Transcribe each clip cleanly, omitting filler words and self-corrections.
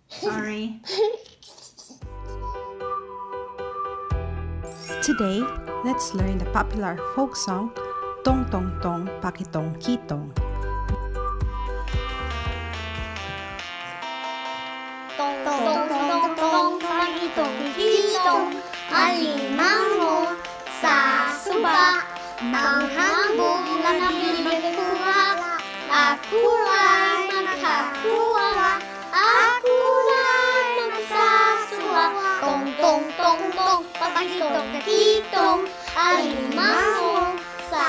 Sorry. Today, let's learn the popular folk song Tong Tong Tong Pakitong Kitong. Tong tong tong tong pakitong kitong, alimango sa suba, nang hambog na pinagkuha, ako ay makakuha, ako ay magsasuwa. Tong tong tong tong pakitong kitong, alimango sa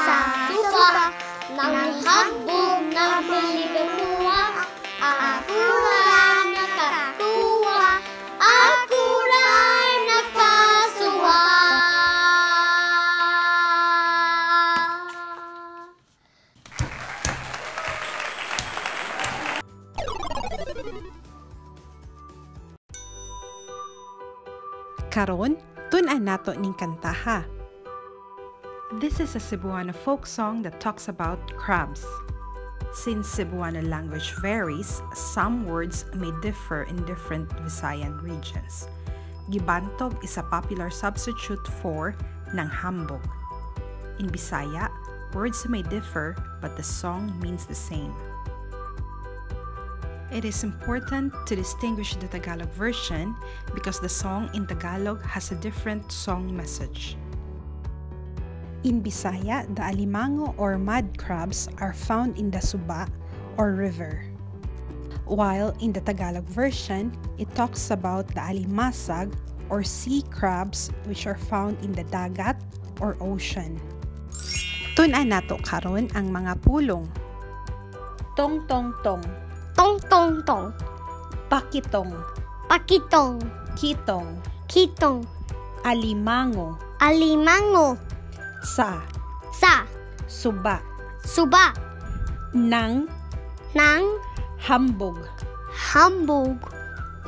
suba, nang hambog na pinagkuha, ako ay nakakuha, ako ay nakasuwa. Karon, tun-an nato ning kantaha. This is a Cebuano folk song that talks about crabs. Since Cebuano language varies, some words may differ in different Visayan regions. Gibantog is a popular substitute for nanghambog. In Bisaya, words may differ, but the song means the same. It is important to distinguish the Tagalog version because the song in Tagalog has a different song message. In Bisaya, the alimango or mud crabs are found in the suba or river. While in the Tagalog version, it talks about the alimasag or sea crabs which are found in the dagat or ocean. Tun-an nato karon ang mga pulong. Tong tong tong. Tong tong tong. Pakitong. Pakitong. Kitong. Kitong. Alimango. Alimango. Sa. Sa. Suba. Suba. Nang. Nang. Hambog. Hambog.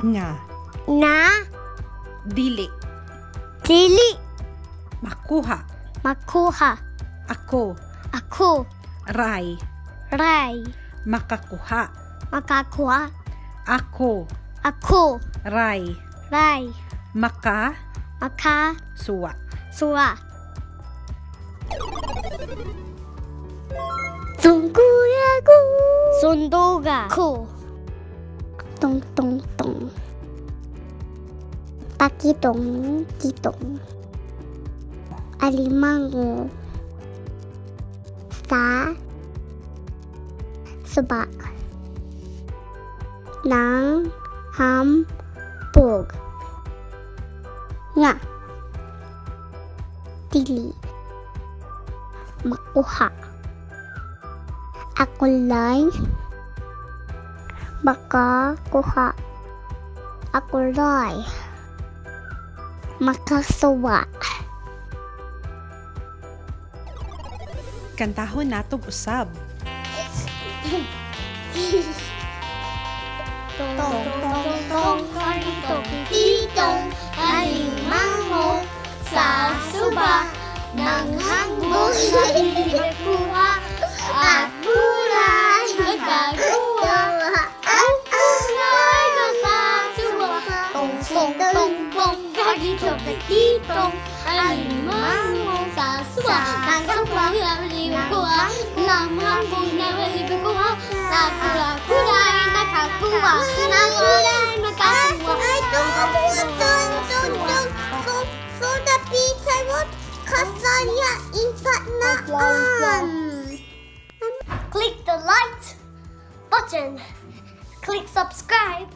Nga. Na. Dili. Dili. Makuha. Makuha. Ako. Ako. Ray. Ray. Makakuha. Makakuha. Ako. Ako. Ray. Ray. Maka. Maka. Suwa. Suwa. Tungkuyaku. Sunduga. Ku. Tong tong tong. Pakitong kitong. Alimango. Sa. Suba. Nang hambog. Nga. Dili. Makuha. Ako lay. Makakuha. Ako lay. Makasuwa. Kantahon natog usab. Tong tong tong pakitong kitong, alimango sa suba, nang hambog na pinagkuha, at kulay nagkakuha, at kulay nasasuwa. Tong tong tong tong pakitong kitong, alimango sa suba, nang hambog na pinagkuha, nang hambog na pinagkuha, nakulay nakakuha, nakulay nakakuha. I don't want so the pizza would kasanya ipatnaan. Click the like button, click subscribe,